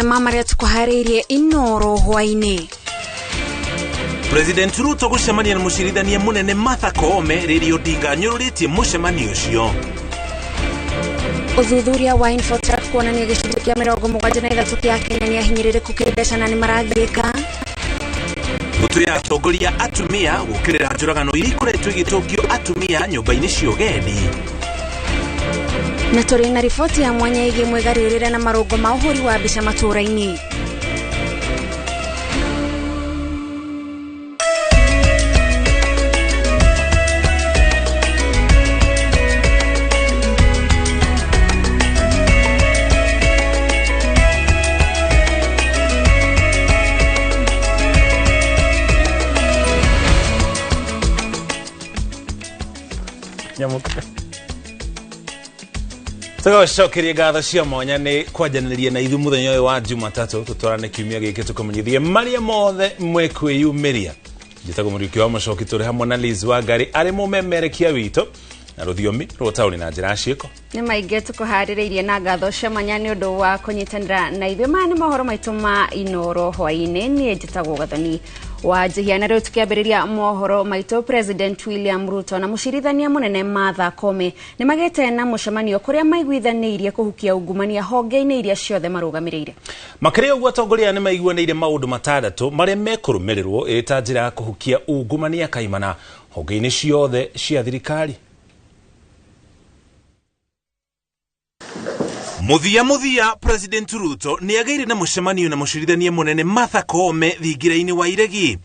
Mamwe ma marĩa tũkũharĩirie Inoro hwainĩ. President Ruto gũcemania na mũcirithania mũnene Martha Koome rĩrĩa Odinga anyũrũrĩtie mũcemanio ũcio. Ũthuthuria wa Infotrack kuonania gĩcunjĩ kĩa 73 kĩa Kenya nĩ ahinyĩrĩrĩku kĩmbeca na nĩmaragiĩka. Mbũtũ ya atongoria atumia gũkĩrĩra njũragano iria ikoretwo igĩtũngio atumia nyũmba-inĩ cia ũgendi. Na tũrĩ na riboti ya mwanya ĩgiĩ mwĩgarũrĩre na marũngo ma ũhũri wa mbica matũũra-inĩ. Tũgacokeria ngatho cia mwanya nĩ kwanjanĩria na ithuĩ mũthenya ũyũ wa Jumatatũ tũtwarane kiumia gĩkĩ tũkũmenyithie marĩa mothe mwekwĩyumĩria. Njĩtagwo Mũriũki wa Mũcoki, tũrĩ hamwe na Liz Wangari arĩ mũmemerekia witũ na rũthiomi rwa taũni na njĩra ya ciĩko. Nĩ maingĩ tũkũharĩrĩirie na ngatho cia mwanya nĩ ũndũ wa kũnyitanĩra na ithuĩ. Maya nĩ mohoro maitũ ma Inoro hwainĩ. Niĩ njĩtagwo Gathoni wa Njihia, na rĩu tũkĩambĩrĩria mohoro maitũ, President William Ruto na mũcirithania mũnene Martha Koome nĩ magĩte na mũcemanio kũrĩa maiguithanĩirie kũhukia ungumania honge-inĩ iria ciothe marũgamĩrĩire. Makĩria ũguo atongoria aya nĩ maiguanĩire maũndũ matandatũ marĩa mekũrũmĩrĩrwo ĩrĩ ta njĩra ya kũhukia ungumania kaimana honge-inĩ ciothe cia thirikari. Mũthia mũthia President Ruto nĩ agĩire na mũcemanio na mũcirithania mũnene Martha Koome thingira-inĩ wa Iregi.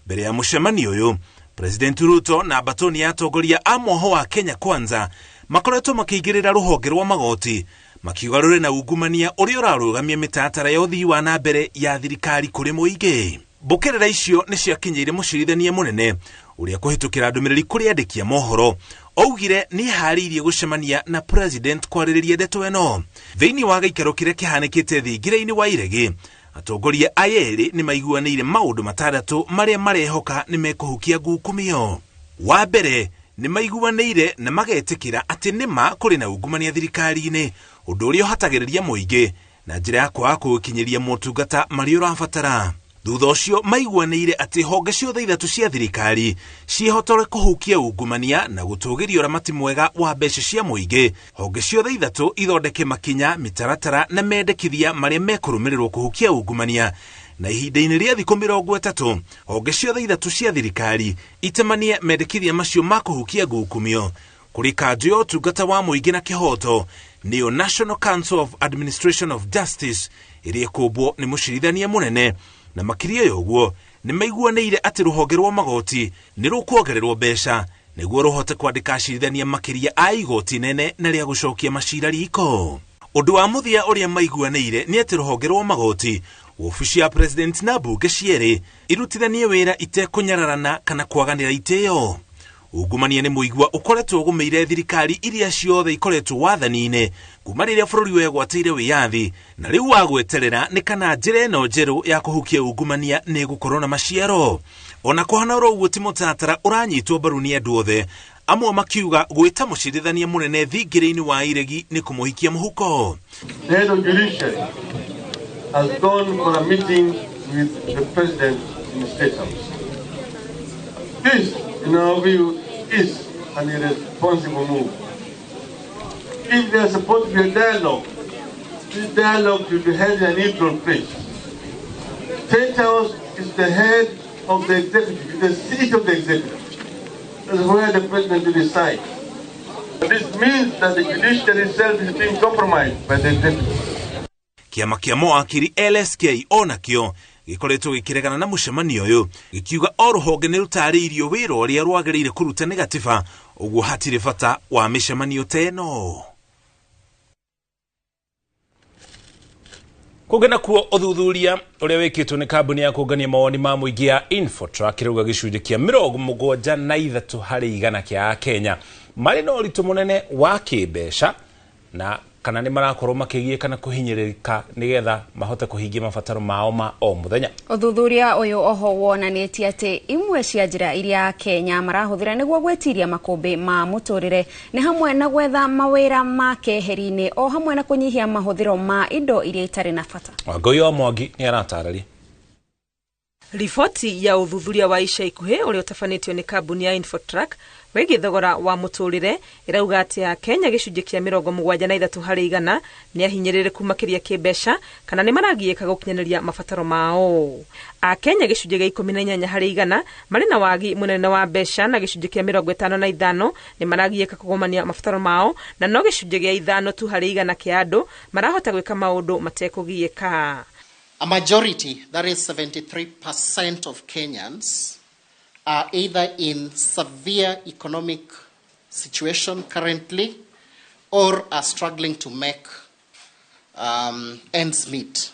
Mbere ya mũcemanio ũyũ, President Ruto na mbatoni ya atongoria a mwoho wa Kenya Kwanza makoretwo makĩingĩrĩra rũhonge rwa magoti makiuga rũrĩ na ungumania ũrĩa ũrarũgamia mĩtaratara ya ũthii wa na mbere ya thirikari kũrĩ mũingĩ. Mbũkĩrĩra icio nĩ ciakinyĩire mũcirithania mũnene ũrĩa kũhĩtũkĩra ndũmĩrĩri kũrĩ andĩki a mohoro augire nĩ eharĩirie gũcemania na president kwarĩrĩria ndeto ĩno. Thĩinĩ wa gĩikaro kĩrĩa kĩhanĩkĩte thingira-inĩ wa Iregi, atongoria aya erĩ nĩ maiguanĩire maũndũ matandatũ marĩa marehoka nĩ mekũhukia ngukumio. Wa mbere, nĩ maiguanĩire na magetĩkĩra atĩ nĩma kũrĩ na ungumania thirikari-inĩ, ũndũ ũrĩa ũhatagĩrĩria mũingĩ na njĩra ya kwaga kũũkinyĩria motungata marĩa ũrabatara. Thutha ũcio maiguanĩire atĩ honge ciothe ithatũ cia thirikari ciĩhotore kũhukia ungumania na gũtũgĩria ũramati mwega wa mbeca cia mũingĩ. Honge ciothe ithatũ ithondeke makinya, mĩtaratara na mendekithia marĩa mekũrũmĩrĩrwo kũhukia ungumania, na ihinda-inĩ rĩa thikũ 30 honge ciothe ithatũ cia thirikari itemanie mendekithia macio ma kũhukia ngukumio. Kũrĩ kanjũ ya ũtungata wa mũingĩ na kĩhoto nĩyo National Council of Administration of Justice ĩrĩa ĩkũmbwo nĩ mũcirithania mũnene, na makĩria ya ũguo nĩ maiguanĩire atĩ rũhonge rwa magoti nĩ rũkuongererwo mbeca nĩguo rũhote kwandĩka acirithania makĩria a igoti nene na rĩa gũcokia macira riko. Ũndũ wa mũthia ũrĩa maiguanĩire nĩ atĩ rũhonge rwa magoti, wabici ya president na mbunge cierĩ irutithanie wĩra itekũnyararana kana kwaganĩra itĩo. Ungumania nĩ mũigua ũkoretwo ũgũmĩire thirikari iria ciothe ikoretwo wathani-inĩ kuma rĩrĩa bũrũri wegwatĩire wĩyathi, na rĩu wa gweterera nĩ kana njĩra ĩno njerũ ya kũhukia ungumania nĩ ĩgũkorwo na maciaro. Ona kũhana oro ũguo ti mũtaratara ũranyitwo mbaru nĩ andũ othe, amwe makiuga gwĩta mũcirithania mũnene thingira-inĩ wa Iregi nĩ kũmũhikia mũhuko. The head of judiciary has gone for a meeting with the president in the State House. This, in our view, is an irresponsible move. If there is supposed to be a dialogue, this dialogue should be held in a neutral place. State House is the head of the executive, the seat of the executive. That's where the president will decide. This means that the judiciary itself is being compromised by the executive. Kĩama kĩa mawakiri LSK onakĩo gĩkoretwo gĩkĩregana na mũcemanio ũyũ, gĩkiuga o rũhonge nĩ rũtarĩirio wĩra ũrĩa rwagĩrĩire kũruta nĩ gatiba, ũguo hatirĩ bata wa mĩcemanio ta ĩno. Kũngĩ nakuo ũthuthuria ũrĩa wĩkĩtwo nĩ kambuni ya kũngania mawoni ma mũingĩ ya Infotrack ĩrauga gĩcunjĩ kĩa 73 harĩ igana kĩa Akenya marĩ na ũritũ mũnene wa kĩmbeca na kana nĩ marakorwo makĩgiĩka kana kũhinyĩrĩrĩka nĩgetha mahote kũhingia mabataro mao ma o mũthenya. Ũthuthuria ũyũ oho wonanĩtie atĩ imwe cia njĩra iria Kenya marahũthĩra nĩguo gwĩtiria makũmbĩ ma mũtũrĩre nĩ hamwe na gwetha mawĩra ma keheri-inĩ o hamwe na kũnyihia mahũthĩro ma indo iria itarĩ na bata. Wangũi wa Mwangi nĩ aratarĩria. Riboti ya ũthuthuria wa ica ikuhĩ ũrĩa ũtabanĩtio nĩ kambuni ya Infotrack wĩgiĩ thogora wa mũtũrĩre ĩrauga atĩ Kenya gĩcunjĩ kĩa 73 harĩ igana nĩ ahinyĩrĩrĩku makĩria kĩmbeca kana nĩ maragiĩka gũkinyanĩria mabataro mao. Akenya gĩcunjĩ gĩa 18 harĩ igana marĩ na wagi mũnene wa mbeca na gĩcunjĩ kĩa 55 nĩ maragiĩka kũgomania mabataro mao na no gĩcunjĩ gĩa 5 tu harĩ igana kĩa andũ marahota gwĩka maũndũ matekũgiĩka. A majority, that is 73% of Kenyans, are either in severe economic situation currently or are struggling to make ends meet.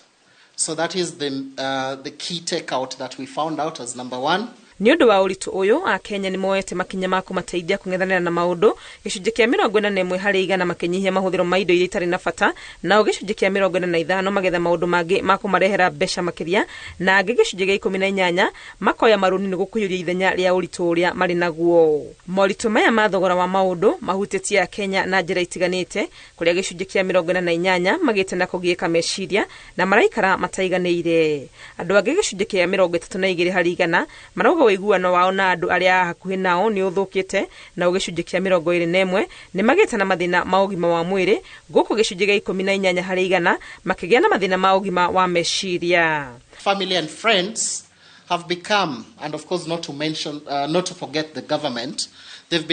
So that is the key takeout that we found out as number one. Nĩ ũndũ wa ũritũ ũyũ, Akenya nĩ moete makinya ma kũmateithia kũng'ethanĩra na maũndũ, gĩcunjĩ kĩa 41 harĩ igana makĩnyihia mahũthĩro ma indo iria itarĩ na bata, nao gĩcunjĩ kĩa 45 magetha maũndũ mangĩ ma kũmarehera mbeca makĩria, na angĩ gĩcunjĩ gĩa 18 makoya marũni nĩguo kũiyũria ithenya rĩa ũritũ ũrĩa marĩ naguo. Moritũ maya ma thogora wa maũndũ mahutĩtie Akenya na njĩra itiganĩte, kũrĩa gĩcunjĩ kĩa 48 magĩte na kũgiĩka meciria na maraikara mataiganĩire. Andũ angĩ gĩcunjĩ kĩa 32 harĩ igana marauga ũiguano wao na andũ arĩa a hakuhĩ nao nĩ ũthũkĩte, nao gĩcunjĩ kĩa 21 nĩ magĩte na mathĩna ma ũgima wa mwĩrĩ, gũkũ gĩcunjĩ gĩa 18 harĩ igana makĩgĩa na mathĩna ma ũgima wa meciria. Family and friends have become, and of course not to mention, not to forget the government, they've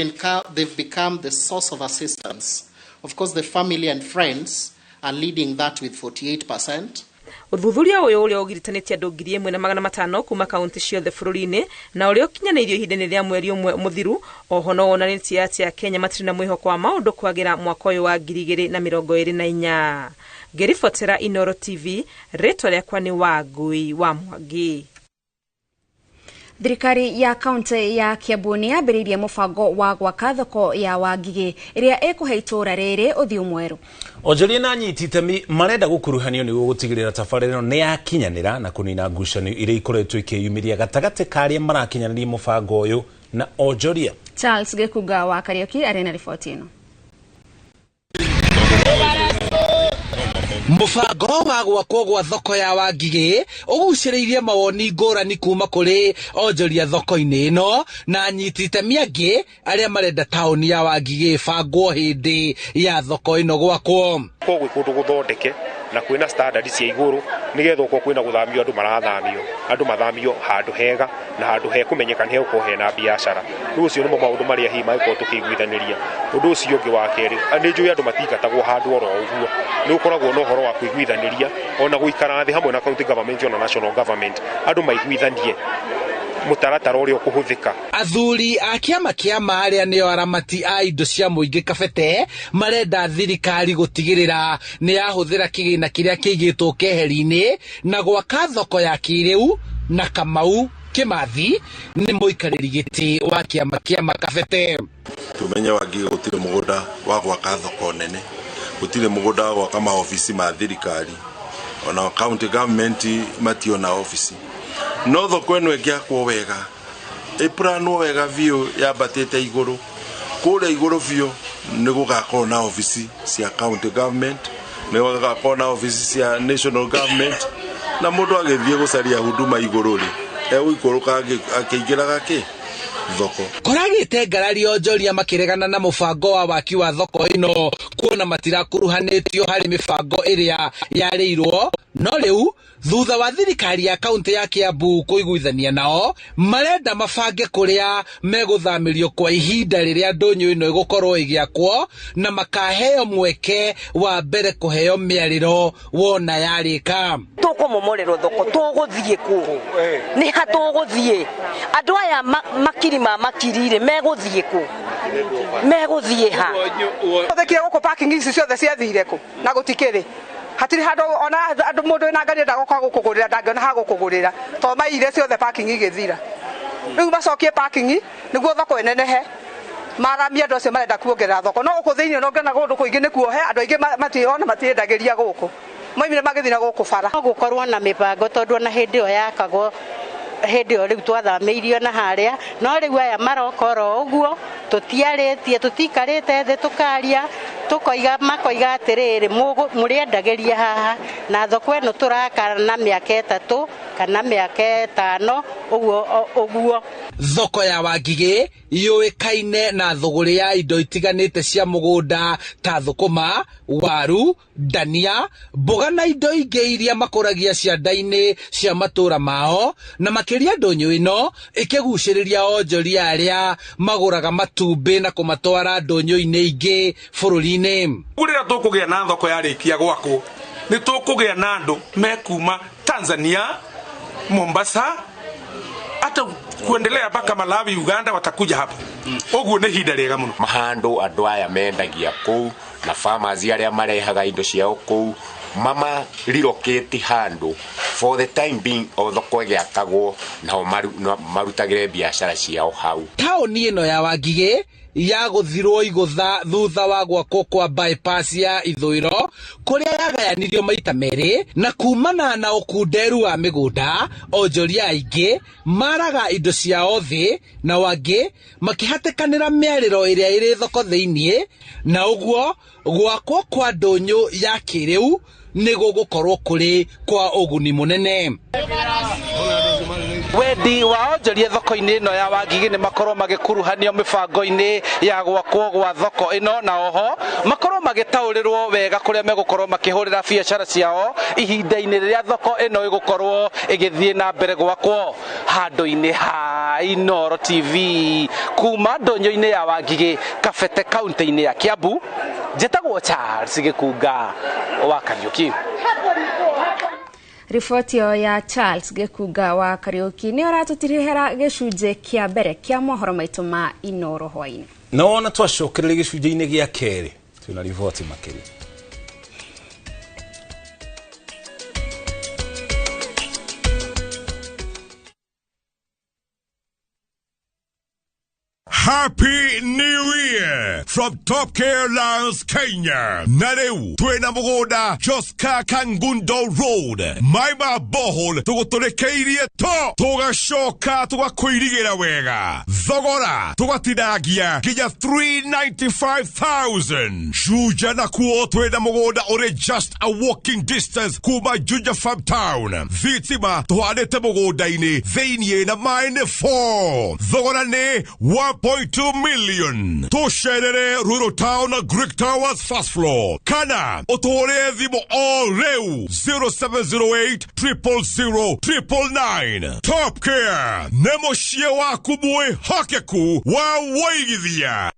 become the source of assistance. Of course the family and friends are leading that with 48%. Ũthuthuria ũyũ ũrĩa ũgiritanĩtie andũ 1500 kuma kaunti ciothe bũrũri-inĩ na ũrĩa ũkinyanĩirio ihinda-inĩ rĩa mweri ũmwe mũthiru oho no wonanĩtie atĩ Akenya matirĩ na mwĩhoko wa maũndũ kwagĩra mwaka ũyũ wa 2024. Ngĩribotera Inoro TV, rĩtwa rĩakwa nĩ Wangũi wa Mwangi. Thirikari ya kaunti ya Kiambu nĩ yambĩrĩirie mũbango wa gwaka thoko ya Wangigĩ ĩrĩa ĩkũhe itũũra rĩrĩ ũthiũ mwerũ. Onjoria na anyiti itemi marenda gũkuruhanio nĩguo gũtigĩrĩra tabarĩra ĩno nĩ yakinyanĩra na kũnina ngucanio iria ikoretwo ikĩyumĩria gatagatĩ ka arĩa marakinyanĩria mũbango ũyũ na onjoria. Charles Gĩkunga wa Kariũki arĩ na riboti ĩno. Mũbango wa gwakwo gwa thoko ya Wangigĩ ũgucĩrĩirie mawoni ngũrani kuma kũrĩ onjoria thoko-inĩ ĩno na anyiti itemi angĩ arĩa marenda taũni ya Wangigĩ ĩbangwo hĩndĩ ya thoko ĩno gwakwo. Gwĩ kũndũ gũthondeke na kwĩna standard cia igũrũ nĩgetha okorwo kwĩna gũthamio andũ marathamio, andũ mathamio handũ hega na handũ hekũmenyeka nĩ hegũkorwo hena biacara. Rĩu ũcio nĩmo maũndũ marĩa hihi mangĩkorwo tũkĩiguithanĩria. Ũndũ ũcio ũngĩ wa kerĩ, nĩ njũĩ andũ matingatagwo handũ oro ũguo, nĩ gũkoragwo na ũhoro wa kũiguithanĩria ona gũikara thĩ hamwe na county government ona national government, andũ maiguithanie mũtaratara ũrĩa ũkũhũthĩka. Athuri a kĩama kĩa arĩa nĩo aramati a indo cia mũingĩ Kabete marenda thirikari gũtigĩrĩra nĩ yahũthĩra kĩgĩna kĩrĩa kĩigĩtwo keheri-inĩ na gwaka thoko ya kĩrĩu na Kamau Kĩmathi nĩ mũikarĩri gĩtĩ wa kĩama kĩa Kabete. Tumenye Wangigĩ gũtirĩ mũgũnda wa gwaka thoko nene, gũtirĩ mũgũnda wa gwaka maobici ma thirikari, ona county government mationa obici. No thoko ĩno ĩngĩakwo wega, ĩplanwo wega biũ yambatĩte igũrũ, kũrĩa igũrũ biũ nĩ gũgakorwo na obici cia county government, nĩ gũgakorwo na obici cia national government, na mũndũ agĩthiĩ gũcaria huduma igũrũ rĩ, egũikũrũka akĩingĩraga kĩ thoko. Kũragĩte ngarari onjoria makĩregana na mũbango wa waki wa thoko ĩno kuona matirakuruhanĩtio harĩ mĩbango ĩrĩa yarĩirwo, no rĩu thutha wa thirikari ya kaunti ya Kiambu kũiguithania nao marenda mabange kũrĩa megũthamĩrio kwa ihinda rĩrĩa ndũnyũ ĩno ĩgũkorwo ĩgĩakwo na makaheo mweke wa mbere kũheo mĩarĩro wona yarĩka. Tũkũmomorerwo thoko tũgũthiĩ kũ? Nĩ ha tũgũthiĩ? Andũ aya makiri ma makiri-rĩ megũthiĩ kũ? Megũthiĩ ha? Thekire gũkũ parking ici ciothe ciathire kũ? Na gũtikĩrĩ. Hatirĩ handũ ona andũ mũndũ wĩna ngari ndagoka gũkũgũrĩra, ndangĩona ha gũkũgũrĩra tondũ maire ciothe parking igĩthira. Rĩu macokie parking nĩguo thoko ĩnenehe. Maramia andũ acio marenda kuongerera thoko no gũkũ thĩinĩ no ngena kũndũ kũingĩ nĩ kuohe andũ aingĩ mationa matiendagĩria gũkũ moimire magĩthiĩ na gũkũ bara. No gũkorwo na mĩbango tondũ ona hĩndĩ ĩyo yakagwo hĩndĩ ĩyo rĩu twathamĩirio na harĩa no rĩu aya maroka oro ũguo tũtiarĩtie tũtikarĩte thĩ tũkaria tũkoiga makoiga atĩrĩrĩ mũrĩendagĩria haha na thoko ĩno tũraka na mĩaka 3 kana mĩaka 5 ũguo ũguo. Thoko ya Wangigĩ yũĩkaine na thũgũrĩ ya indo itiganĩte cia mũgũnda ta thũkũma, waru, ndania, mboga na indo ingĩ iria makũragia cianda-inĩ cia matũũra mao, na makĩria ndũnyũ ĩno ĩkĩgucĩrĩria onjoria arĩa magũraga matumbĩ na kũmatwara ndũnyũ-inĩ ingĩ bũrũri-inĩ. Rĩrĩa tũkũgĩa na thoko yarĩkia gwakwo nĩ tũkũgĩa na andũ mekuma Tanzania, Mombasa, hata kuendelea mpaka Malawi, Uganda watakuja hapa. Ũguo nĩ ihinda rĩega mũno. Mahandũ andũ aya mendagia kũu na farmers arĩa marehaga indo ciao kũu mama relocate handũ for the time being o thoko ĩgĩakagwo nao marutagĩre biacara ciao hau. Taũni ĩno ya Wangigĩ yagũthirwo igũtha thutha wa gwakwo kwa bypass ya ithũĩro kũrĩa yagayanirio maita merĩ na kumana na ũkunderu wa mĩgũnda onjoria aingĩ maraga indo ciao thĩ na wangĩ makĩhatĩkanĩra mĩarĩro ĩrĩa ĩrĩ thoko thĩinĩ na ũguo gwakwo kwa ndũnyũ ya kĩrĩu nĩ gũgũkorwo kũrĩ kwa ũguni mũnene. Wendi wa onjoria thoko-inĩ ĩno ya Wangigĩ nĩ makorwo magĩkuruhanio mĩbango-inĩ ya gwakwo gwa thoko ĩno na oho makorwo magĩtaũrĩrwo wega kũrĩa megũkorwo makĩhũrĩra biacara ciao ihinda-inĩ rĩrĩa thoko ĩno ĩgũkorwo ĩgĩthiĩ na mbere gwakwo. Handũ-inĩ ha Inooro TV kuma ndũnyũ-inĩ ya Wangigĩ, Kabete, kaunti-inĩ ya Kiambu, njĩtagwo Charles Gĩkunga wa Kariuki. Riboti ya Charles Gĩkunga wa Kariuki nĩ ũratũtirihera gĩcunjĩ kĩa mbere kĩa mohoro maitũ ma Inooro hwainĩ. Na wona twacokereria gĩcunjĩ-inĩ gĩa kerĩ twĩna riboti makĩria. Happy New Year from Top Care Lions Kenya. Na rĩu twĩna mũgũnda Joska Kangundo Road. Maĩ ma borehole tũgũtũrĩkĩirie to tũgacoka tũgakũirigĩra wega. Thogora tũgatinangia nginya 395,000. Juja nakuo twĩna mũgũnda ũrĩ just a walking distance kuma Juja Farm Town. Thitima tũhandĩte mũgũnda-inĩ thĩiniĩ na maĩ nĩ 4. Thogora nĩ 1.2 million. Tũcerere Rural Town Greek Towers first floor. Kana ũtũhũrĩre thimũ o rĩu 0708 000 999. Top Care nĩ mũciĩ waku mwĩhokeku wa wũigithia.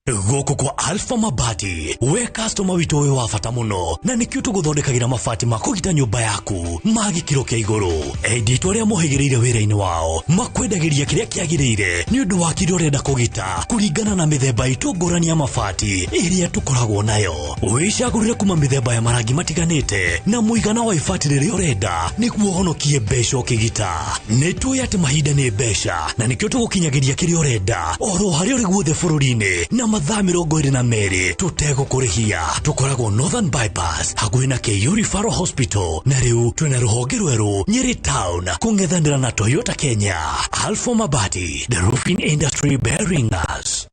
Gũkũ kwa Alpha Mabati we customer witũ wĩ wa bata mũno na nĩkĩo tũgũthondekagĩra mabati ma kũgita nyũmba yaku ma gĩkĩro kĩa igũrũ. Enditũ arĩa mohĩgĩrĩire wĩra-inĩ wao makwendagĩria kĩrĩa kĩagĩrĩire nĩ ũndũ wa kĩrĩa ũrenda kũgita kũringana na mĩthemba itũ ngũrani ya mabati ĩrĩa tũkoragwo nayo. Wĩcagũrĩre kuma mĩthemba ya marangi matiganĩte na mũigana wa ibati rĩrĩa ũrenda nĩguo ũhonokie mbeca ũkĩgita. Nĩ tũĩ atĩ mahinda nĩ mbeca na nĩkĩo tũgũkinyagĩria kĩrĩa ũrenda oro harĩa ũrĩ guothe bũrũri-inĩ na mathaa 22 tũtegũkũrĩhia. Tũkoragwo Northern Bypass hakuhĩ na KU Referral Hospital na rĩu twĩna rũhonge rwerũ Nyeri Town kũng'ethanĩra na Toyota Kenya. Alpha Mabati, the roofing industry bearing us.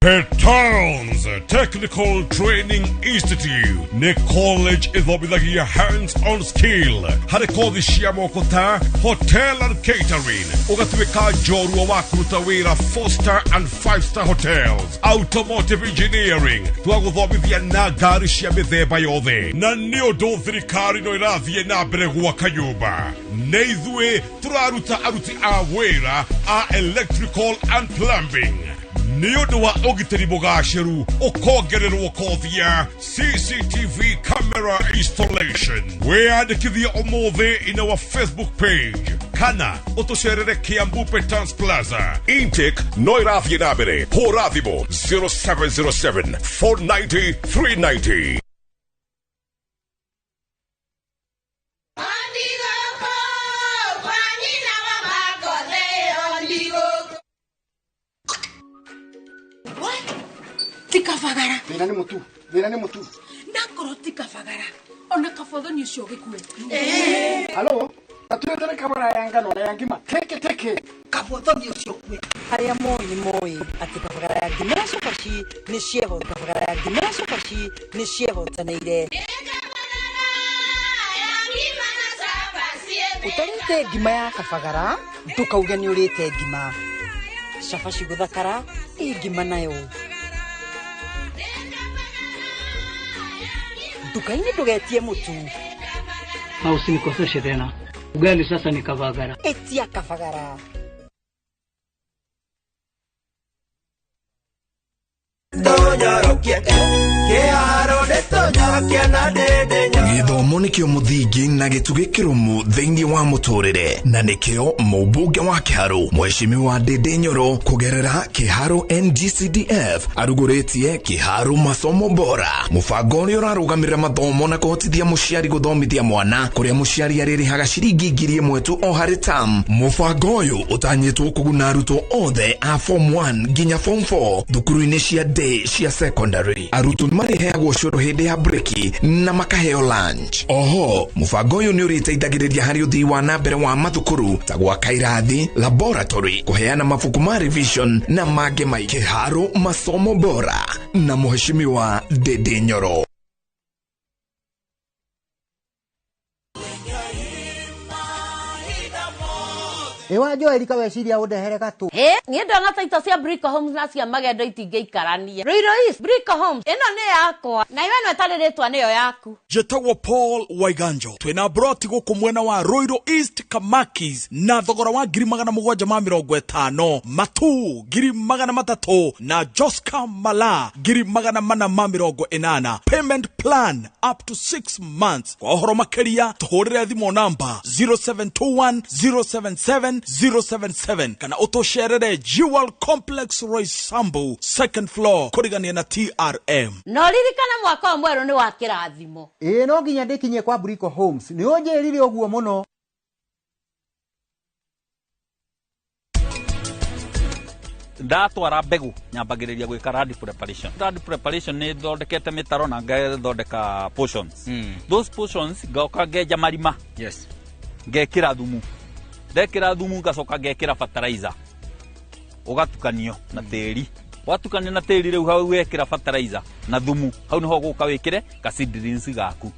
Petons Technical Training Institute nĩ college ĩthomithagia hands-on skill harĩ kothi cia moko ta hotel and catering, ũgatuĩka njorua wa kũruta wĩra 4-star and 5-star hotels, automotive engineering twagũthomithia na ngari cia mĩthemba yothe, na nĩ ũndũ thirikari no ĩrathiĩ na mbere gwaka nyũmba nĩ ithuĩ tũraruta aruti a wĩra a electrical and plumbing. Nĩ ũndũ wa ũgitĩri mũgacĩru ũkongererwo kothi ya CCTV camera installation. Wĩyandĩkithie ũmũthĩ in our Facebook page kana ũtũcerere Kiambu Petans Plaza. Intake no ĩrathiĩ na mbere. Hũra thimũ 0707 490 390. Kabagara. Thĩna nĩ mũtu. Thĩna nĩ mũtu. Nakorwo ti kabagara. Ona kabothoni ũcio gĩkue. Halo? Aturetere kabara ya ngano na ya ngima. Teke teke. Kabothoni ũcio kue. Arĩa moĩ nĩ moĩ atĩ kabagara ya ngima na cabaci nĩ cieho kabagara ya ngima na cabaci nĩ ciehotanĩire. Ũtarĩte ngima ya kabagara ndũkauge nĩ ũrĩte ngima. Cabaci gũthakara ĩ ngima nayo. Nduka-inĩ ndũgetie mũtu. Na usinikoseshe tena. Ugali sasa ni kabagara. Etia kabagara. Gĩthomo nĩkĩo mũthingi na gĩtugĩ kĩrũmu thĩinĩ wa mũtũrĩre na nĩkĩo mũmbunge wa Kĩharũ Mheshimiwa Ndindi Nyoro kũgerera Kĩharũ NGCDF arugũrĩtie Kĩharũ Masomo Bora, mũbango ũrĩa ũrarũgamĩrĩra mathomo na kũhotithia mũciari gũthomithia mwana kũrĩa mũciari arĩrĩhaga ciringi 1,000 tu o harĩ term. Mũbango ũyũ ũtanyĩtwo kũguna arutwo othe a form 1 nginya form 4 thukuru-inĩ cia day cia secondary. Arutwo nĩmarĩheagwo cũrũ hĩndĩ ya breki na makaheo lunch. Oho, mũbango ũyũ nĩ ũrĩteithagĩrĩria harĩ ũthii wa na mbere wa mathukuru ta gwaka irathi, laboratory, kũheana mabuku ma revision na mangĩ maingĩ. Kĩharũ Masomo Bora na Mheshimiwa Ndindi Nyoro. Ewa Joeli kaweciria undehere gatu. He, niĩ ndona ta ito cia Brico Homes na cia magendo itingĩikarania. Ruiru East, Brico Homes, ĩno nĩ yakwa. Na iwe ĩno ĩtarĩ rĩtwa nĩyo yaku. Njĩtagwo Paul Waiganjo. Twĩna broti gũkũ mwena wa Ruiru East Kamakis na thogora wa 750,000, Matu 300,000 na Joska Mala 480,000. Payment plan up to 6 months. Kwa ũhoro makĩria tũhũrĩre thimũ namba 0721 077 077 kana ũtũcerere Jewel Complex Roysambu second floor kũrigania na TRM. No ririkana mwaka ũyũ mwerũ nĩ wa kĩrathimo. Ĩĩ no nginya ndĩkinyie kwa Brico Homes. Nĩ ũnjĩrire ũguo mũno. Ndatwara mbegũ nyambagĩrĩria gwĩka land preparation. Land preparation nĩ thondekete mĩtaro na ngathondeka portions. Those portions ngoka ngenja marima. Yes. Ngekĩra thumu. Ndekĩra thumu ngacoka ngekĩra fertilizer. Ũgatukanio na tĩri. Watukanio na tĩri rĩu hau wekĩra fertilizer na thumu. Hau nĩho ũgũka wĩkĩre ka seedlings gaku.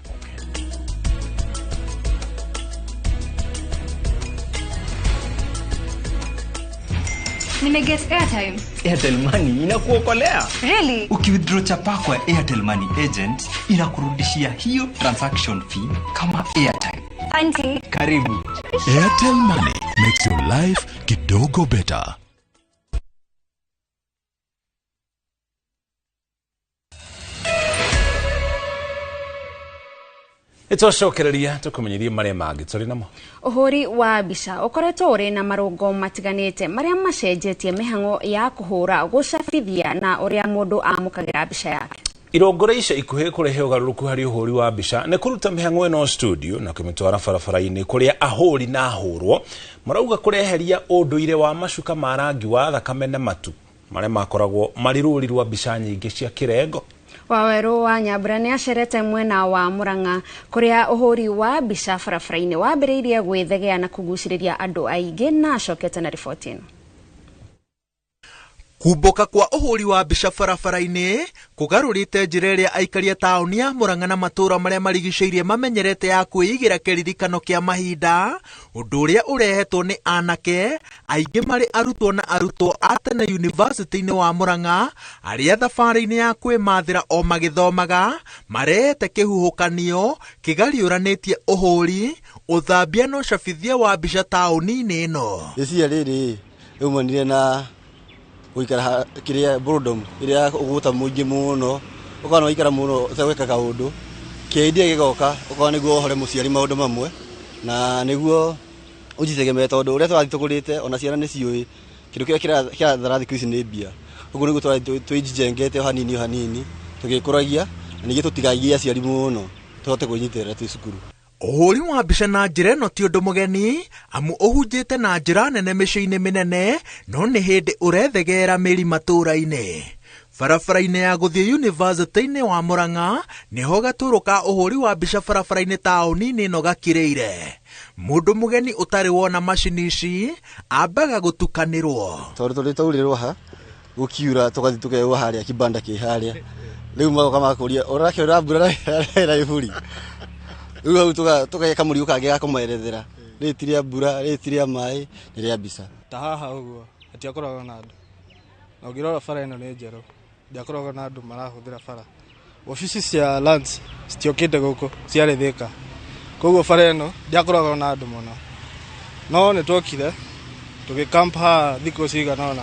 Nimeget airtime. Airtel Money inakuokolea. Really? Ukiwithdraw chapa kwa Airtel Money agent inakurudishia hiyo transaction fee kama airtime. Auntie. Karibu. Airtel Money makes your life kidogo better. Nĩtwacokereria tũkũmenyerie marĩa mangĩ tũrĩ namo. Ũhũri wa mbica ũkoretwo ũrĩ na marũngo matiganĩte marĩa macenjetie mĩhang'o ya kũhũra, gũcabithia na ũrĩa mũndũ amũkagĩra mbica yake. Irongore ica ikuhĩ kũrehe ũgarũrũku harĩ ũhũri wa mbica nĩ kũruta mĩhang'o ĩno studio na kũmĩtwara barabara-inĩ kũrĩa ahũri na ahũrwo marauga kũreheria ũndũire wa macuka ma rangi wa thakame na matu marĩa makoragwo marĩ rũri rwa mbica nyingĩ cia kĩrengo. Wawerũ wa Nyambura nĩ acerete mwena wa Murang'a kũrĩa ũhũri wa mbica barabara-inĩ wambĩrĩirie gwĩthegea na kũgucĩrĩria andũ aingĩ na acokete na riboti ĩno. Kumbũka kwa ũhũri wa mbica barabara-inĩ kũgarũrĩte njĩra ĩrĩa aikari a taũni ya Murang'a na matũũra marĩa marigicĩirie mamenyerete ya kwĩigĩra kĩririkano kĩa mahinda, ũndũ ũrĩa ũrehetwo nĩ anake aingĩ marĩ arutwo na arutwo a tene yunivasĩtĩ-inĩ wa Murang'a arĩa thabarĩ-inĩ ya kwĩmathĩra o magĩthomaga marehete kĩhuhũkanio kĩgariũranĩtie ũhũri, ũthambia na ũcabithia wa mbica taũni-inĩ ĩno. Rĩciria rĩrĩ rĩumanire na gũikara kĩrĩa boredom ĩrĩa ũgũta mũingĩ mũno, ũkona waikara mũno ũtegwĩka kaũndũ, kĩidea gĩgoka ũkona nĩguo ũhore mũciari maũndũ mamwe na nĩguo ũnjitegemee tondũ ũrĩa tũrathiĩ tũkũrĩte ona ciana nĩ ciũĩ kĩndũ kĩrĩa kĩrathara thikũ ici nĩ mbia. Ũguo nĩguo tũrathiĩ twĩjengete o hanini o hanini tũgĩkũragia na ningĩ tũtigagie aciari mũno tũhote kwĩnyitĩrĩra twĩ cukuru. Ũhũri wa mbica na njĩra ĩno ti ũndũ mũgeni amu ũhunjĩte na njĩra nene mĩciĩ-inĩ mĩnene no nĩ hĩndĩ ũrethegera mĩri matũũra-inĩ. Barabara-inĩ ya gũthiĩ yunivasĩtĩ-inĩ wa Murang'a nĩho gatũrũ ka ũhũri wa mbica barabara-inĩ taũni-inĩ ĩno gakirĩire. Mũndũ mũgeni ũtarĩ wona macini ici ambaga gũtukanĩrwo. Tondũ tũrĩ twaurĩrwo ha gũkiura tũgathiĩ tũkeua harĩa kibanda kĩ harĩa rĩu magoka makũria ũrakĩona mbura na iburi rĩu hau tũgeka mũrigo kangĩ ga kũmerethera rĩrĩ ti rĩa mbura, rĩrĩ ti rĩa maĩ, nĩ rĩa mbica. Ta haha ũguo hatiakoragwo na andũ, na ũngĩrora bara ĩno nĩ njerũ, ndiakoragwo na andũ marahũthĩra bara. Obici cia lands citiokĩte gũkũ, ciarĩ Thĩka, koguo bara ĩno ndiakoragwo na andũ mũno, no nĩ twokire tũgĩ camp haha thikũ cigana ũna,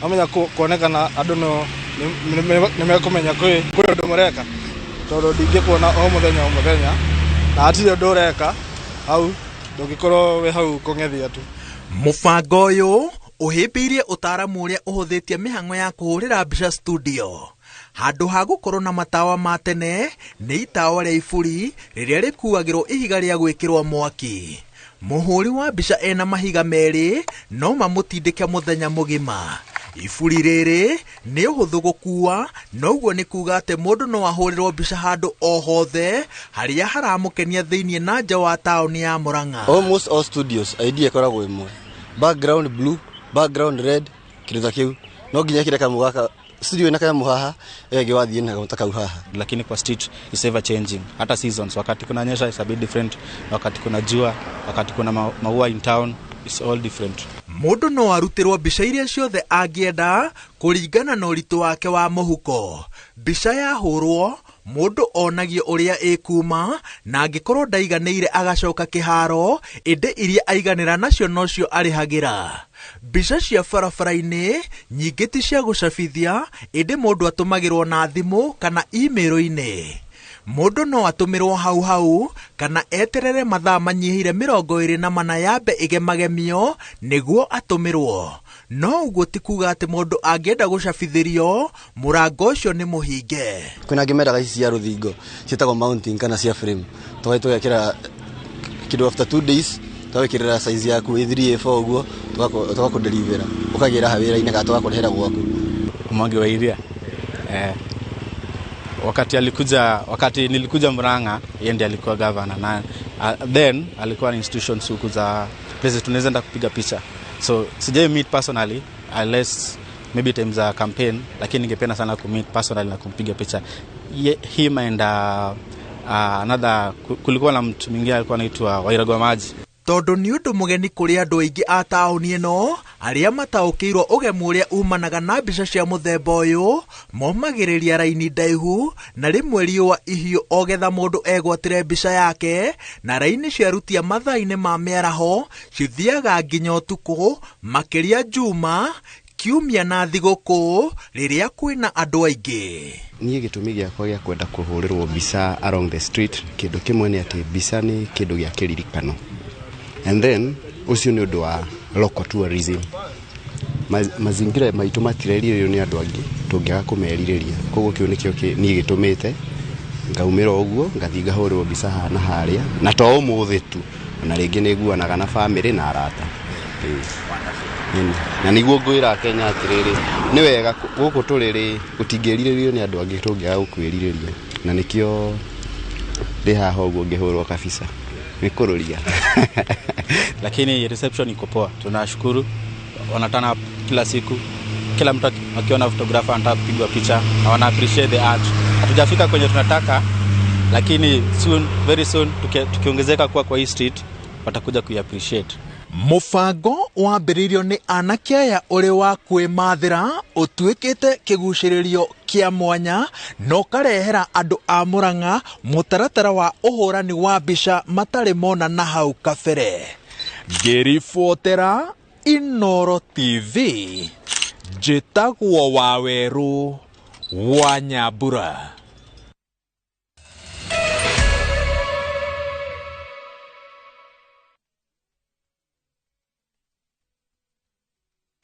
wamenya kuonekana andũ no nĩ mekũmenya kwĩ ũndũ mũreka, tondũ ndingĩkuona o mũthenya o mũthenya na hatirĩ ũndũ ũreka hau, ndũngĩkorwo wĩ hau kũng'ethia tu. Mũbango ũyũ ũhĩmbĩirie ũtaaramu ũrĩa ũhũthĩtie mĩhang'o ya kũhũrĩra mbica studio. Handũ ha gũkorwo na matawa ma tene nĩ itawa rĩa iburi rĩrĩa rĩkuagĩrwo ihiga rĩa gwĩkĩrwo mwaki. Mũhũri wa mbica ena mahiga merĩ no mamũtindĩke mũthenya mũgima. Iburi rĩrĩ nĩ ũhũthũ gũkua, noguo nĩ kuga atĩ mũndũ no ahũrĩrwo mbica handũ o hothe harĩa haramũkenia thĩinĩ na nja wa taũni ya Murang'a. Almost all studios idea ĩkoragwo ĩmwe, background blue, background red, kĩndũ ta kĩu no nginya kĩrĩa kamũ gaka studio ina kanyamũ haha ĩyo ĩngĩ wathiĩ na ta kau haha. Lakini kwa street is ever changing, hata seasons, wakati kuna nyesha is a bit different, wakati kuna jua, wakati kuna maua in town is all different. Mũndũ no arutĩrwo mbica iria ciothe angĩenda kũringana na ũritũ wake wa mũhuko. Mbica yahũrwo mũndũ onagio ũrĩa ĩkuma, na angĩkorwo ndaiganĩire agacoka kĩharo, ĩndĩ iria aiganĩra nacio nocio arĩhagĩra. Mbica cia barabara-inĩ nyingĩ ti cia gũcabithia, ĩndĩ mũndũ atũmagĩrwo na thimũ kana email-inĩ. Mũndũ no atũmĩrwo hau hau kana eterere mathaa manyihĩire 24 yambe ĩgemagemio nĩguo atũmĩrwo. No ũguo ti kuga atĩ mũndũ angĩenda gũcabithĩrio mũrango ũcio nĩ mũhinge. Kwĩna angĩ mendaga ici cia rũthingo ciĩtagwo mounting kana cia frame, tũgathiĩ tũgekĩra kĩndũ after 2 days tũgekĩrĩra size yaku A3 A4 ũguo tũgakũdelivera ũkagĩra ha wĩra-inĩ kana tũgakũrehera gwaku. Mwangi wa Iria wakati nilikuja Murang'a, yeye ndiye alikuwa governor na then alikuwa na institutions huku za places tunaweza enda kupiga picha. So sijai meet personally unless maybe times za campaign, lakini ningependa sana ku meet personally na kumpiga picha. Him and another, kulikuwa na mtu mwingine alikuwa anaitwa Wairagwa Maji. Tondũ nĩ ũndũ mũgeni kũrĩ andũ aingĩ a taũni ĩno arĩa mataũkĩirwo ũgemu ũrĩa umanaga na mbica cia mũthemba ũyũ, momagĩrĩria raini ndaihu na rĩmwe riũa ihiũ o getha mũndũ egwatĩre mbica yake, na raini ciarutia mathaa-inĩ ma mĩaraho cithiaga nginya ũtukũ, makĩria Juma, Kiumia na thigũkũ rĩrĩa kwĩna andũ aingĩ. Niĩ gĩtũmi gĩakwa gĩa kwenda kũhũrĩrwo mbica along the street, kĩndũ kĩmwe nĩ atĩ mbica nĩ kĩndũ gĩa kĩririkano. And then ũcio nĩ ũndũ wa local tourism. Mazingira maitũ matirerirĩrio nĩ andũ angĩ tũngĩaga kũmerirĩria, koguo kĩu nĩkĩo niĩ gĩtũmĩte ngaumĩra ũguo ngathiĩ ngahũrĩrwo mbica haha na harĩa, na to ũmũthĩ tu, na rĩngĩ nĩ nguanaga na bamĩrĩ na arata. Na nĩguo ngwĩra Kenya atĩrĩrĩ, nĩ wega gũkũ tũrĩ rĩ gũtingĩrirĩrio nĩ andũ angĩ tũngĩaga gũkwĩrirĩria, na nĩkĩo ndĩ haha ũguo ngĩhũrwo kabisa nĩ kũrũria. Lakini reception iko poa, tunashukuru. Wanatana kila siku, kila mtu akiona photographer anataka kupigwa picha na wana appreciate the art. Hatujafika kwenye tunataka, lakini soon, very soon tukiongezeka kwa hii street watakuja kuiappreciate. Mũbango wambĩrĩirio nĩ anake aya ũrĩ wa kwĩmathĩra ũtuĩkĩte kĩgucĩrĩrio kĩa mwanya na ũkarehera andũ a Murang'a mũtaratara wa ũhũrani wa mbica matarĩ mona na hau kabere. Ngĩribotera Inooro TV, njĩtagwo Wawerũ wa Nyambura.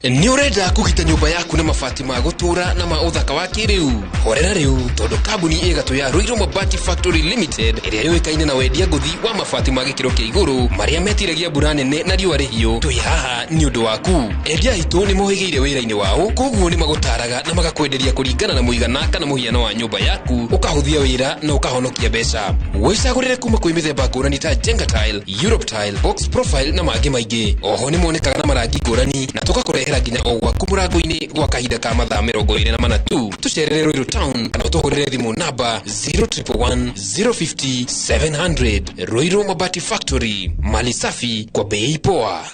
Nĩ ũrenda kũgita nyũmba yaku na mabati ma gũtũũra na ma ũthaka wa kĩrĩu? Horera rĩu, tondũ kambuni ĩgatũ ya Ruiru Mabati Factory Limited ĩrĩa yũĩkaine na wendia ngũthi wa mabati ma gĩkĩro kĩa igũrũ marĩa metiragia mbura nene na riũa rĩhiũ, twĩ haha nĩ ũndũ waku. Endia aitũ nĩ mohĩgĩire wĩra-inĩ wao, koguo nĩ magũtaraga na magakwenderia kũringana na mũigana kana mũhiano wa nyũmba yaku, ũkahũthia wĩra na ũkahonokia mbeca. Wĩcagũrĩre kuma kwĩ mĩthemba ngũrani ta Jenga Tile, Europe Tile, Box Profile na mangĩ maingĩ. Oho nĩ monekaga na marangi ngũrani na tũgakũrehera nginya o gwaku mũrango-inĩ gwa kahinda ka mathaa 24 tu. Tũcerere Ruiru Town kana ũtũhũrĩre thimũ namba 0111 050 700. Ruiru Mabati Factory, mali safi kwa bei poa.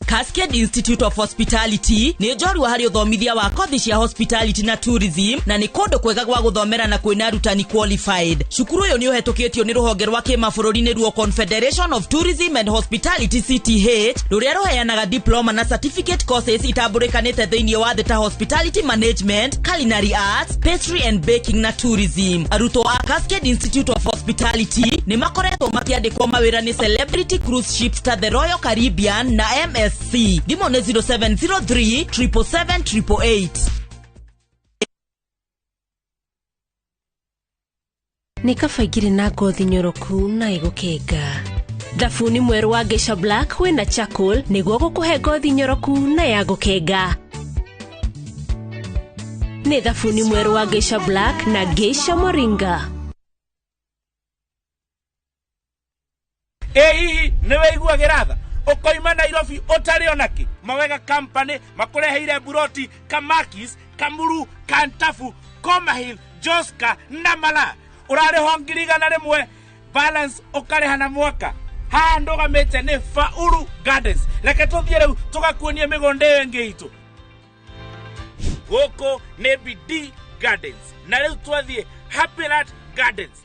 Cascade Institute of Hospitality nĩ njorua harĩ ũthomithia wa kothi cia hospitality na tourism, na nĩ kũndũ kwega gwa gũthomera na kwĩna arutani qualified. Cukuru ũyũ nĩ ũhetũkĩtio nĩ rũhonge rwa kĩmabũrũri nĩruo Confederation of Tourism and Hospitality CTH, rũrĩa rũheanaga diploma na certificate courses itambũrĩkanĩte thĩinĩ wa thĩ ta hospitality management, culinary arts, pastry and baking na tourism. Arutwo a Cascade Institute of Hospitality nĩ makoretwo makĩandĩkwo mawĩra nĩ celebrity cruise ships ta the Royal Caribbean na MSC. Thimũ nĩ 0703 777 888. Nĩ kaba ingĩrĩ na ngothi nyoroku na ĩgũkenga. Thabuni mwerũ wa Geisha Black wĩna charcoal nĩguo gũkũhe ngothi nyoroku na ya gũkenga. Nĩ thabuni mwerũ wa Geisha Black na Geisha Moringa. Ĩ hihi nĩ wĩiguagĩra tha ũkoima Nairobi ũtarĩ onakĩ? Mawega Company makũreheire buroti Kamakis, Kamuru, Kantafu, Koma Hill, Joska na Mala. Ũrarĩho 100,000, balance ũkarĩha na mwaka. Haha ndũgamĩte nĩ Faulu Gardens. Reke tũthiĩ rĩu tũgakuonie mĩgũnda ĩyo ĩngĩ itũ. Gũkũ nĩ BD Gardens, na rĩu twathiĩ Happy Land Gardens.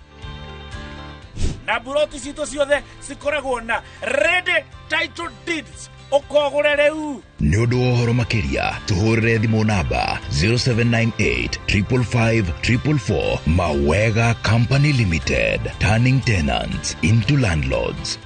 Na buroti citũ ciothe cikoragwo na ready title deeds, ũkogũre rĩu. Nĩ ũndũ wa ũhoro makĩria tũhũrĩre thimũ namba 0798 555 444. Mawega Company Limited, turning tenants into landlords.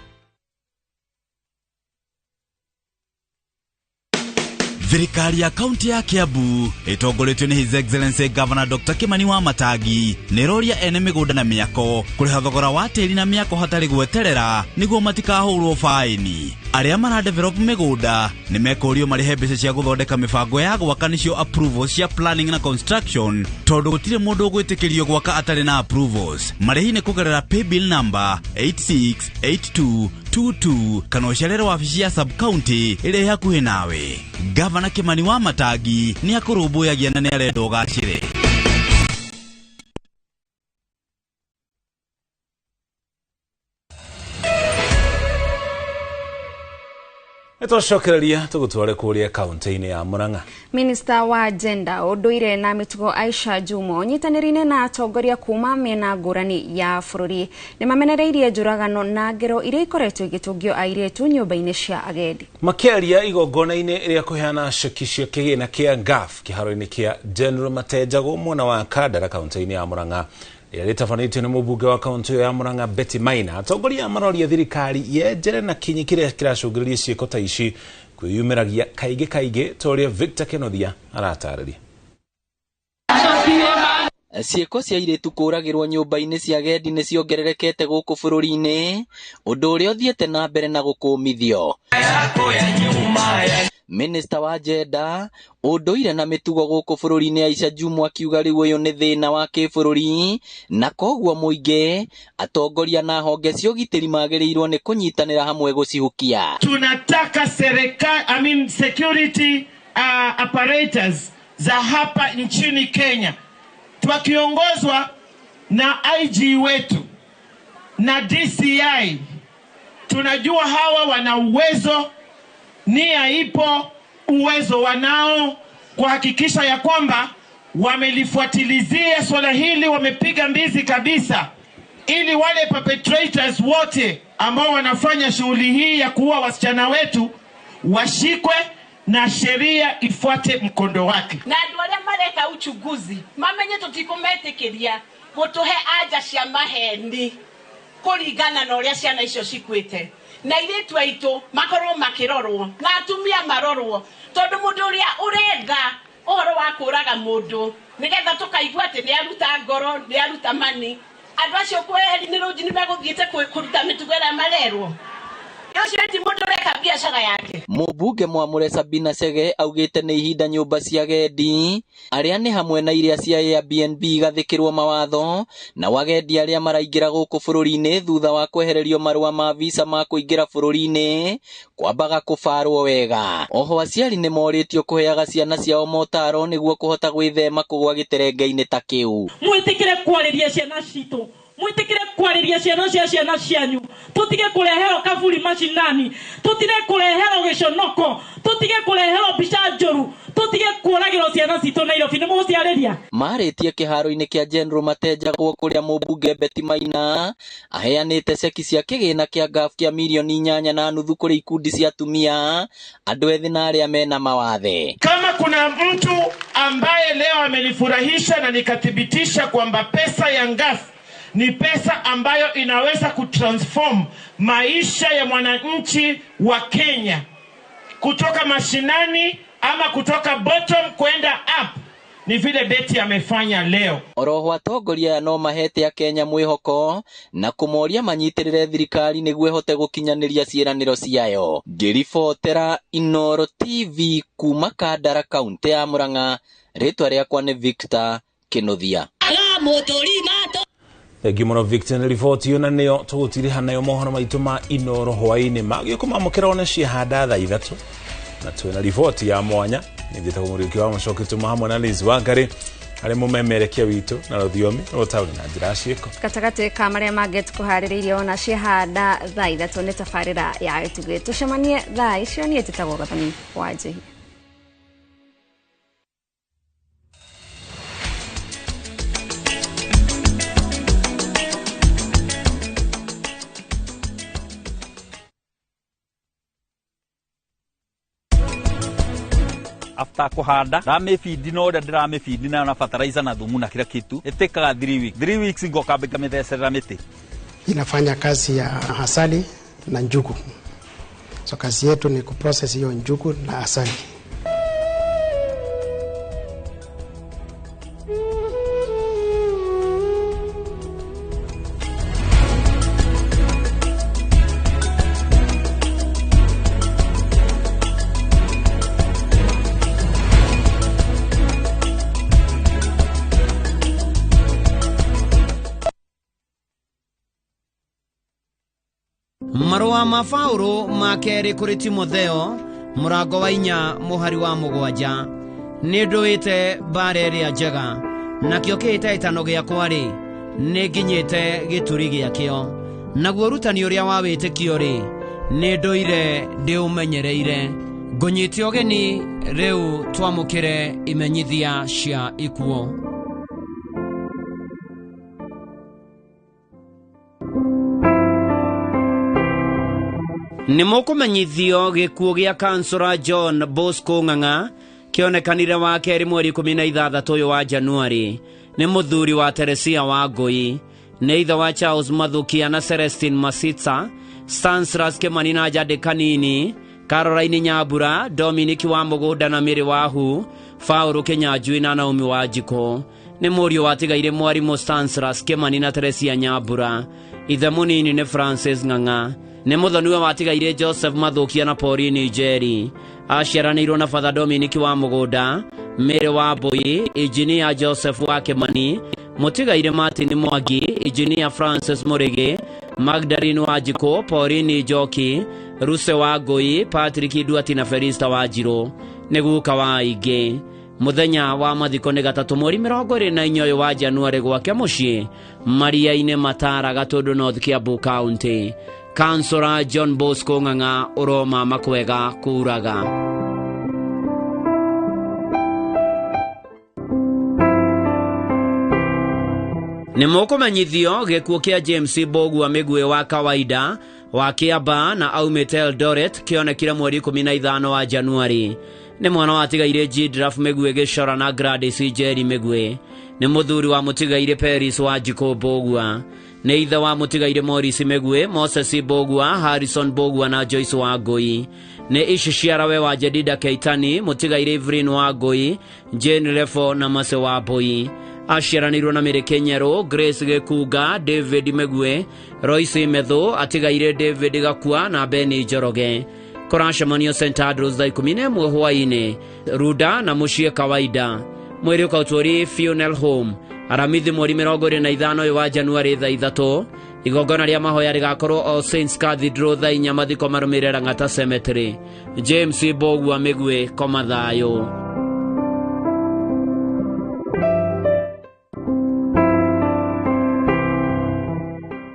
Thirikari ya kaunti ya Kiambu ĩtongoretio nĩ His Excellency Governor Dr. Kimani wa Matangi nĩ ĩroria ene mĩgũnda na mĩako kũrĩha thogora wa tĩri na mĩako hatarĩ gweterera nĩguo matikahũrwo faini. Arĩa maradevelop mĩgũnda nĩ mekũrio marĩhe mbeca cia gũthondeka mĩbango ya gwaka nĩcio approvals cia planning na construction, tondũ gũtirĩ mũndũ ũgwĩtĩkĩrio gwaka atarĩ na approvals. Marĩhi nĩ kũgerera paybill number 868222 kana ũcerere wabici ya sub county ĩrĩa ĩ hakuhĩ nawe. Gavana Kimani wa Matangi nĩ akũrũmbũyagia na nĩ arenda ũgacĩre. Nĩtwacokereria tũgũtware kũrĩa kaunti-inĩ ya Murang'a. Minista wa Gender, ũndũire na mĩtugo Aisha Juma ũnyitanĩrĩire na atongoria kuma mĩena ngũrani ya bũrũri nĩ mamenereirie njũragano na ngero iria ikoretwo igĩtũngio airĩtu nyũmba-inĩ cia agendi. Makĩaria igongona-inĩ rĩa kũheana ceki cia kĩgĩna kĩa NGAAF kĩharo-inĩ kĩa General Matenjagũ mwena wa Kandara kaunti-inĩ ya Murang'a rĩrĩa rĩtabanĩtio nĩ mũmbunge wa kaunti ya Murang'a Betty Maina, atongoria maroria thirikari yenjere na kinyi kĩrĩa kĩracũngĩrĩria ciĩko ta ici kwĩyumĩragia kaingĩ kaingĩ ta ũrĩa Victor Kenothia aratarĩria. Ciĩko cia airĩtu kũũragĩrwo nyũmba-inĩ cia agendi nĩ ciongererekete gũkũ bũrũri-inĩ, ũndũ ũrĩa ũthiĩte na mbere na gũkũmithio. Minista wa Gender, ũndũire na mĩtugo gũkũ bũrũri-inĩ Aisha Jumwa akiuga rĩu ũyũ nĩ thĩna wa kĩbũrũri na koguo mũingĩ, atongoria na honge cia ũgitĩri magĩrĩirwo nĩ kũnyitanĩra hamwe gũcihukia. Tunataka serikali, security apparatus za hapa nchini Kenya tukiongozwa na IG wetu na DCI, tunajua hawa wana uwezo, nia ipo, uwezo wanao kuhakikisha ya kwamba wamelifuatilizia swala hili, wamepiga mbizi kabisa, ili wale perpetrators wote ambao wanafanya shughuli hii ya kuua wasichana wetu washikwe na sheria ifuate mkondo wake. Na andũ arĩa mareka uchunguzi mamenye tũtikũmetĩkĩria gũtũhe anja cia maheni kũringana na ũrĩa ciana icio cikuĩte. Na airĩtu aitũ makorwo makĩrorwo na atumia marorwo, tondũ mũndũ ũrĩa ũretha ũhoro wa kũraga mũndũ nĩgetha tũkaigua atĩ nĩ aruta ngoro, nĩ aruta mani, andũ acio kweheri nĩ rũnji nĩ megũthiĩte kũruta mĩtugo ĩrĩa marerwo. Ũcio ti mũndũ ũreka biacara yake. Mũmbunge mwamũre Sabina Chege augĩte nĩ ihinda nyũmba cia agendi arĩa nĩ hamwe na iria cia Airbnb igathĩkĩrwo mawatho na wagendi arĩa maraingĩra gũkũ bũrũri-inĩ thutha wa kwehererio marũa ma visa ma kũingĩra bũrũri-inĩ kwambaga kũbarwo wega. Oho aciari nĩ morĩtio kũheaga ciana ciao motaro nĩguo kũhota gwĩthema kũgwa gĩterenge-inĩ ta kĩu. Mwĩtĩkĩre kwarĩria ciana citũ, mwitikire kwarĩria ciana cia ciana cianyu, tutige kũreherwo kaburi macinani, tutige kũreherwo gĩconoko, tutige kũreherwo mbica njũru, tutige kũragĩrwo ciana citũ Nairobi. Nĩ mũgũciarĩria. Marĩtie kĩharo-inĩ kĩa General Mateja kũrĩa mũmbunge Betty Maina aheanĩte ceki cia kĩgĩna kĩa NGAAF kĩa mirioni 8.5 kũrĩ ikundi cia atumia, andũ ethĩ na arĩa mena mawathe. Kama kuna mtu ambaye leo amenifurahisha na nikathibitisha kwamba pesa ya NGAAF ni pesa ambayo inaweza kutransform maisha ya mwananchi wa Kenya kutoka mashinani ama kutoka bottom kwenda up, ni vile Betty amefanya leo. Oroho atongoria aya no mahete Akenya mwĩhoko na kũmoria manyitĩrĩre thirikari nĩguo ĩhote gũkinyanĩria ciĩranĩro ciayo. Ngĩribotera Inooro TV kuma Kandara, kaunti ya Murang'a, rĩtwa rĩakwa nĩ Victor Kĩnuthia. Thengiũ mũno Victor nĩ riboti ĩyo, na nĩyo tũgũtiriha nayo mohoro maitũ ma Inooro hwaĩ-inĩ magĩũka mamũkĩra one ciahanda thaa 3, na twĩna riboti ya mwanya. Nĩ njĩtagwo Mũriũki wa Mũcoki, tuma hamwe na Liz Wangari arĩ mũmemerekia witũ na rũthiomi rũtaũri na njĩra ya ciĩko. Gatagatĩ ka marĩa mangĩ tũkũharĩrĩirie ona ciahanda thaa 3 nĩ tabarĩra ya gĩtugĩ. Tũcemanie thaa icio. Niĩ njĩtagwo Gathoni wa Njĩhia. After kuhanda ndamĩbindi na ũrĩa ndĩramĩbindi nayo na fertilizer na thumu na kila kitu, ĩtĩkaga 3 weeks. 3 weeks ngoka ngamĩthecerera mĩtĩ. Inafanya kazi ya asali na njugu. So kazi yetu ni kuprocess hiyo njugu na asali. Marũa ma Paũlũ ma kerĩ kũrĩ Timotheo mũrango wa 4 mũhari wa 7. Nĩ ndũĩte mbara ĩrĩa njega, nakĩo kĩhĩtahĩtano gĩakwa-rĩ, nĩ nginyĩte gĩturi gĩakĩo. Naguo ũrutani ũrĩa wa wĩtĩkio-rĩ, nĩ ndũire ndĩũmenyereire. Ngũnyite ũgeni rĩu twamũkĩre imenyithia cia ikuũ. Nĩ mũkũmenyithio gĩkuũ gĩa kansũra John Bosco Ng'ang'a kĩonekanire wa kerĩ mweri 16 ũyũ wa Januari. Nĩ mũthuri wa Teresia wa Ngũi, nĩ ithe wa Charles Mathukia na Celestine Masitsa, Stanislas Kimani na Jade Kanini, Caroline Nyambura, Dominic wa Mũgũnda na Mary Wahu, Paũlũ Kĩnyanjui na Naomi wa Njikũ. Nĩ mũriũ watigaire mwarimũ Stanislas Kimani na Teresia Nyambura. Ithe mũnini nĩ Francis Ng'ang'a. Nĩ mũthoniwe watigaire Joseph Mathukia na Pauline Njeri. Aciaranĩirwo na Father Dominic wa Mũgũnda, Mary wa Mbui, Engineer Joseph wa Kimani, mũtigaire Martin Mwangi, Engineer Francis Mũrĩgĩ, Magdalene wa Njikũ, Pauline Njoki, Ruse wa Ngũi, Patrick Duati na Felista wa Njirũ. Nĩ guka wa aingĩ. Mũthenya wa mathiko nĩ gatatũ mweri 24 ũyũ wa Januari gwake mũciĩ Maria-inĩ Matara, Gatũndũ North, Kiambu County. Kansũra John Bosco Ng'ang'a ũroma makwega kuraga. Nĩ mũkũmenyithio gĩkuũ kĩa James Mbũgua Mĩguĩ wa kawaida wa Kĩamba na aumĩte Eldoret kĩonekire mweri 15 wa Januari. Nĩ mwana watigaire Gidraf Mĩguĩ Gĩcora na Gladys Njeri Mĩguĩ. Nĩ mũthuri wa mũtigaire Peris wa Njikũ Mbũgua. Nĩ ithe wa mũtigaire Morris Mĩguĩ, Moses Mbũgua, Harrison Mbũgua na Joyce Wangũi. Nĩ ici ciarawe wa Jedida Keitani, mũtigaire Evelyn Wangũi, Jane Refo na Mase Wambũi. Aciaranĩirwo na Mary Kenyerũ, Grace Gĩkunga, David Mĩguĩ, Royce Methu, atigaire David Gakua na Benny Njoroge. Kũracemanio St Andrews thaa 11 hwaĩ-inĩ, Runda na mũciĩ kawaida. Mwĩrĩ ũkautwori Funeral Home Aramithi mweri 25 ũyũ wa Januari thaa 3. Igongona rĩa mahoya rĩgakorwo All Saints Cathedral thaa 4, mathiko marũmĩrĩre Lang'ata Cemetery. James Mbũgua Mĩguĩ, koma thayũ.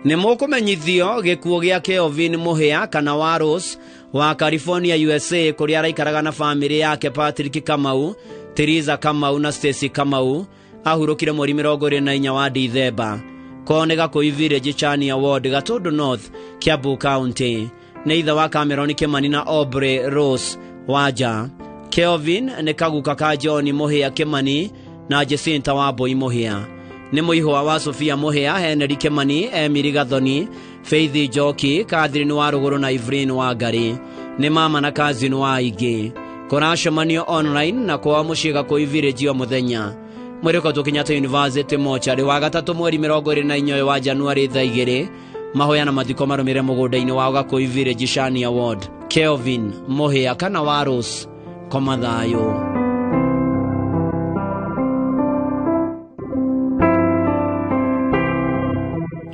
Nĩ mũkũmenyithio gĩkuũ gĩa Kelvin Mũhĩa kana Waros wa California USA, kũrĩa araikaraga na bamĩrĩ yake Patrick Kamau, Teresa Kamau na Stacy Kamau. Ahurũkire mweri 24 wa Dithemba. Kwao nĩ Gakũi Village, Chania Ward, Gatundu North, Kiambu County. Nĩ ithe wa Cameron Kimani na Aubrey Rose Wanja. Kelvin nĩ kaguka ka John Mũhĩa Kimani na Jacinta Wambui Mũhĩa. Nĩ mũihwa wa Sofia Mũhĩa, Henry Kimani, Emily Gathoni, Faith Njoki, Catherine wa Rũgũrũ na Evelyn Wangari. Nĩ mama na cousin wa aingĩ. Kũracemanio online na kwao mũciĩ Gakũi Village o mũthenya. Mwĩrĩ ũkautwo Kenyatta University mochari wa gatatũ mweri 24 wa Januari thaa 2. Mahoya na mathiko marũmĩrĩre mũgũnda-inĩ wa Gakũi Village, Shania Ward. Kelvin Mũhĩa kana Waros, koma thayũ.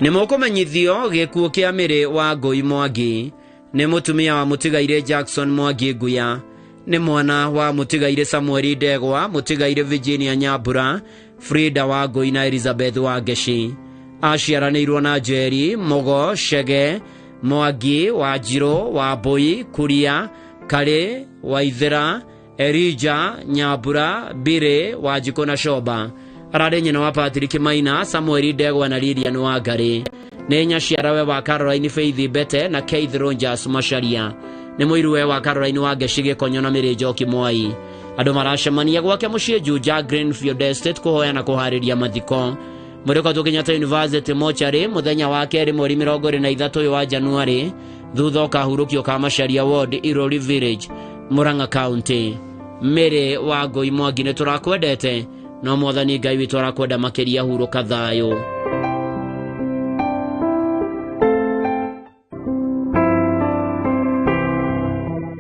Nĩ mũkũmenyithio gĩkuũ kĩa Mary Wangũi Mwangi. Nĩ mũtumia wa mũtigaire Jackson Mwangi Nguya. Nĩ mwana wa mũtigaire Samuel Ndegwa, mũtigaire Virginia Nyambura, Frida Wangũi na Elizabeth Wangeci. Aciaranĩirwo na Njeri, Mugo, Chege, Mwangi, Wanjirũ, Wambui, Kuria, Karĩ, Waithera, Elija, Nyambura, Mbirĩ, Wanjikũ na Shoba. Ararĩ nyina wa Patrick Maina, Samuel Ndegwa na Lilian Wangari. Nĩ nyaciarawe wa Caroline Faith Mbete na Keith Rogers Macharia. Nĩ mũiruwe wa Caroline Wangeci Gĩkonyo na Mary Njoki Mwai. Andũ maracemania gwake mũciĩ Juja Greenfield Estate kũhoya na kũharĩria mathiko. Mwĩrĩ ũkautwo Kenyatta University mochari mũthenya wa kerĩ mweri 23 ũyũ wa Januari, thutha ũkahurũkio ka Macharia Ward, Irori Village, Murang'a County. Mary Wangũi Mwangi, nĩ tũrakwendete, no mwathani Ngai witũ arakwenda makĩria, hurũka thayũ.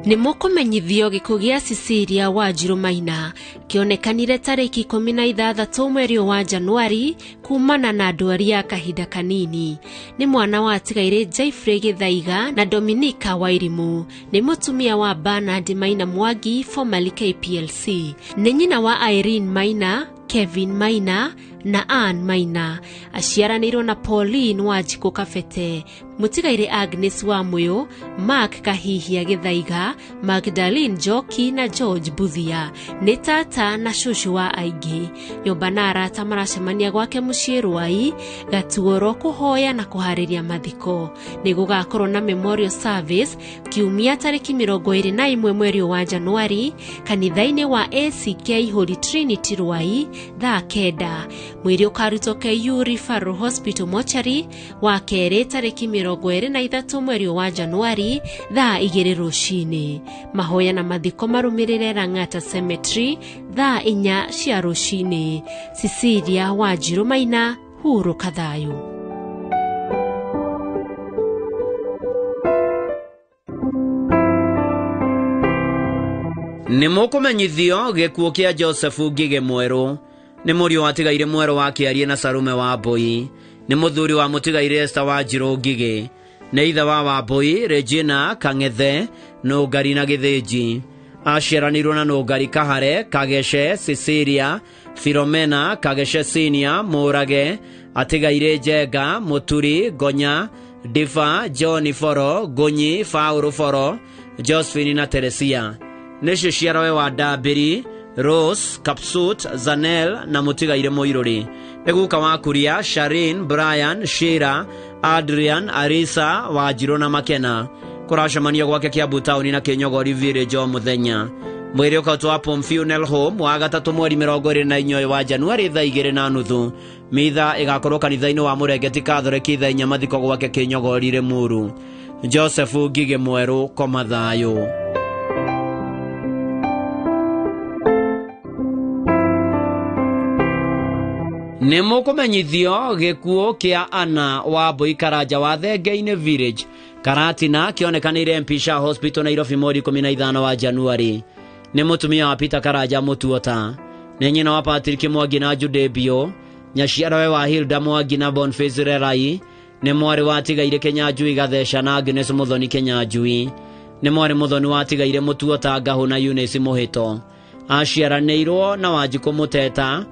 Nĩ mũkũmenyithio gĩkuũ gĩa Cecilia Wanjirũ Maina kĩonekanire tarĩki 16 mweri wa Januari kumana na ndwari ya kahinda kanini. Nĩ mwana wa atigaire Jeffrey Gĩthaiga na Dominica Wairimu. Nĩ mũtumia wa Bernard Maina Mwangi, formerly KPLC. Nĩ nyina wa Irene Maina, Kevin Maina na Ann Maina. Aciaranĩirwo na Pauline Wanjikũ Kabete, mũtigaire Agnes Wamũyũ, Mark Kahihia Gĩthaiga, Magdalene Njoki na George Buthia. Nĩ tata na cũcũ wa aingĩ. Nyũmba na arata maracemania gwake mũciĩ Rwai, Gatuoro, kũhoya na kũharĩria mathiko. Nĩ gũgakorwo na memorial service kiumia tarĩki 21 mweri wa Januari kanitha-inĩ wa ACK Holy Trinity Rwai thaa 9. Mwĩrĩ ũkarutwo KU Referral Hospital mochari wa kerĩ tarĩki 23 mweri wa Januari thaa 2 rũcinĩ. Mahoya na mathiko marũmĩrĩre Lang'ata Cemetery thaa 4 cia rũcinĩ. Cecilia Wanjirũ Maina, hurũka thayũ. Nĩ mũkũmenyithio gĩkuũ kĩa Joseph Ngigĩ Mwerũ. Nĩ mũriũ wa tigaire Mwerũ wa Kĩarie na Sarume wa Mbũi. Nĩ mũthuri wa mũtigaire Esther Wanjirũ Ngigĩ. Nĩ ithe wa Wambũi, Regina Kang'ethe, Nũngari na Gĩthĩnji. Aciaranĩirwo na Nũngari Kahare, Kagece, Cecilia, Philomena, Kagece Senior, Mũrage, atigaire Njenga, Mũturi, Ngonya, Diva, John Foro, Ngũnyi, Paũlũ Foro, Josephine na Teresia. Nĩ ciciarawe wa Ndambĩri, Rose, Kapsut, Zanel na mũtigaire Mũirũrĩ. Nĩ guka wa Kuria, Sharin, Brian, Shira, Adrian, Arisa, Wanjirũ na Makena. Kũracemanio gwake Kiambu taũni na Kĩnyogori Village o mũthenya. Mwĩrĩ ũkautwo Palm Funeral Home wa gatatũ mweri 24 ũyũ wa Januari thaa 2:30. Mitha ĩgakorwo kanitha-inĩ wa Mũrengeti Katholeki thaa 4 mathiko gwake Kĩnyogori Limuru. Joseph Ngigĩ Mwerũ, koma thayũ. Nĩ mũkũmenyithio gĩkuũ kĩa Anna wa Mbui Karanja wa Thenge-inĩ Village Karatina kĩonekanĩire Mpisha Hospital Nairobi mweri 15 wa Januari. Nĩ mũtumia wa Peter Karanja Mũtuota, nĩ nyina wa Patrick Mwangi na Jude Bio, nyaciarawe wa Hilda Mwangi na Boniface Rerai, nĩ mwarĩ wa Tigaire Kĩnyanjui Gatheca na Agnes Mũthoni Kĩnyanjui, nĩ mwarĩ Mũthoni wa Tigaire Mũtuota Ngahũ na Eunice Mũhĩto. Aciaranĩirwo na Wanjikũ Mũteta.